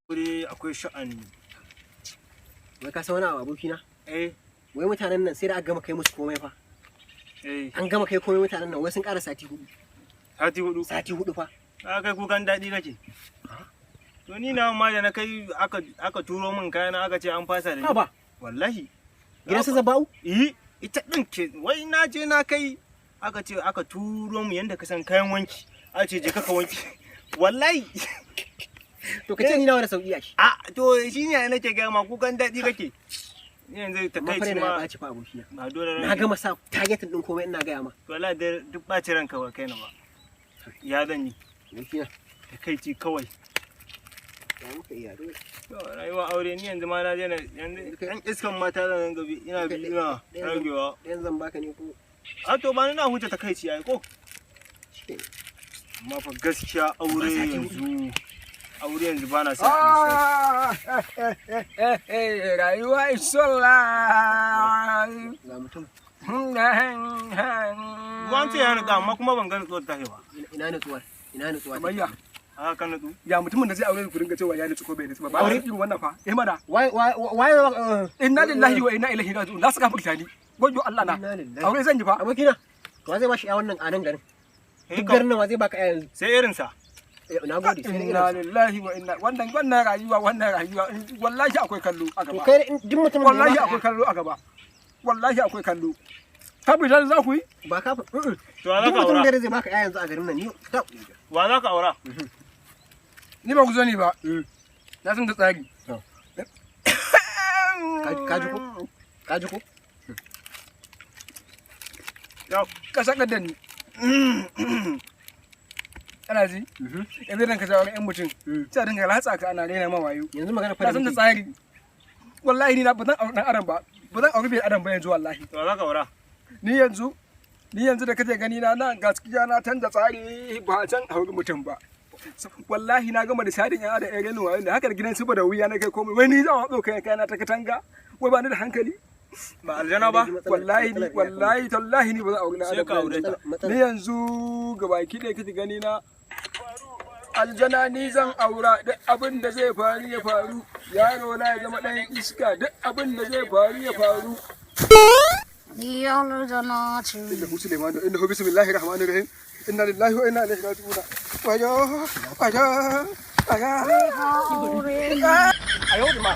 Aure akwai sha'ani. Wai ka san wani abu, abokina? Eh. Wai mutanen nan sai da aka gama kai musu komai fa. Eh. An gama kai komai, mutanen nan wai sun ƙara sati 4. Sati 4? Sati 4 fa. A kai kukan daɗi kake. To ni na ma da na kai aka turo min kayana, aka ce an fasa da ni. Ha ba. Wallahi. Gidan su Zaba'u? Eh, ita ɗin ke. Wai na je na kai, aka ce aka turo mu yanda ka san kayan wanki. Aka ce je ka wanki. Wallahi. To ka ce ni nawa da sauki a shi. A to shi ne nake gaya ma, kukan daɗi kake. Ni yanzu ta Amma kai fa ci na ya ma. ɓaci fa, abokina. Ba dole. Na gama sa targeting ɗin komai, ina gaya ma. Wallahi da duk ɓacin ranka ba kai na ba. Ya zan yi? Abokina. Takaici kawai. Ya muka iya dole. To, rayuwa aure ni yanzu ma na daina yanzu, ɗan iskan mata zan ringa bi, ina bi ina ragewa. Ɗayan zan baka ne ko? A to ba ni na huce takaici ai ko. Shi. Amma fa gaskiya aure Amma sati yanzu, aure yanzu ba na son a lissafi. Rayuwa is so life. Ga mutum. Ruwan ce ya nutsu, amma kuma ban ga nutsuwar tashi ba. Ina nutsuwar? Ina nutsuwa? Kamayya, A ka nutsu. ya mutumin da zai aure ku dinga cewa ya nutsu ko bai nutsu ba. Ba Aure? irin wannan fa. Eh mana. Wai wai wai. Inna lillahi wa inna ilaihi raji'un. Na saka furta ni. Gojo Allah na. Inna lillahi. Aure zan yi fa. Abokina, to wa zai bashi ya wannan a nan garin? Eh, Duk garin nan wa zai baka ya yanzu? Sai irinsa. Eh, na gode, sai Inna irinsa. lillahi wa inna wannan rayuwa wallahi akwai kallo a To gaba. kai duk mutumin da ya Wallahi baka akwai kallo a gaba. Wallahi akwai kallo. Tabbata za ku yi? Ba ka To wa za duk ka mutumin aura? da zai baka ya yanzu a garin nan, ni ta. Wa za ka aura? Ni ba ku sani ba. Na san da tsari. To. Ka ji ko? Ka ji ko? Yau. Ka sakar da ni. Kana ji? Yanzu idan ka jawo ƴan mutum, sai a dinga latsa ka ana raina ma wayo. Yanzu magana fa Na da san da muke. tsari. Wallahi ni na ba zan auri ɗan adam ba. Ba zan auri bai adam ba yanzu wallahi. To wa za ka aura? Ni yanzu da kake gani na nan, gaskiya na canza tsari, ba can auri mutum ba. Wallahi na gama da sadin yan adam yan renin wayo da haka da gidan su da wuya na kai komai. Wai ni zan haɗo kai na ta katanga. Wai ba ni da hankali. Ba aljana ba? Wallahi ni, wallahi tallahi, ni ba zan auri na Sai adam ka ba aure yanzu. ta. Ni yanzu gabaki ɗaya kake gani na, aljana ni zan aura. Duk abin da zai faru ya faru. Yaro na ya zama ɗan iska, duk abin da zai faru ya faru. Ni aljana ce. Innahu sulaimanu innahu bismillahir rahmanir rahim, inna lillahi wa inna ilaihi raji'un. Wajo wajo wajo. Aure. Ayo ma.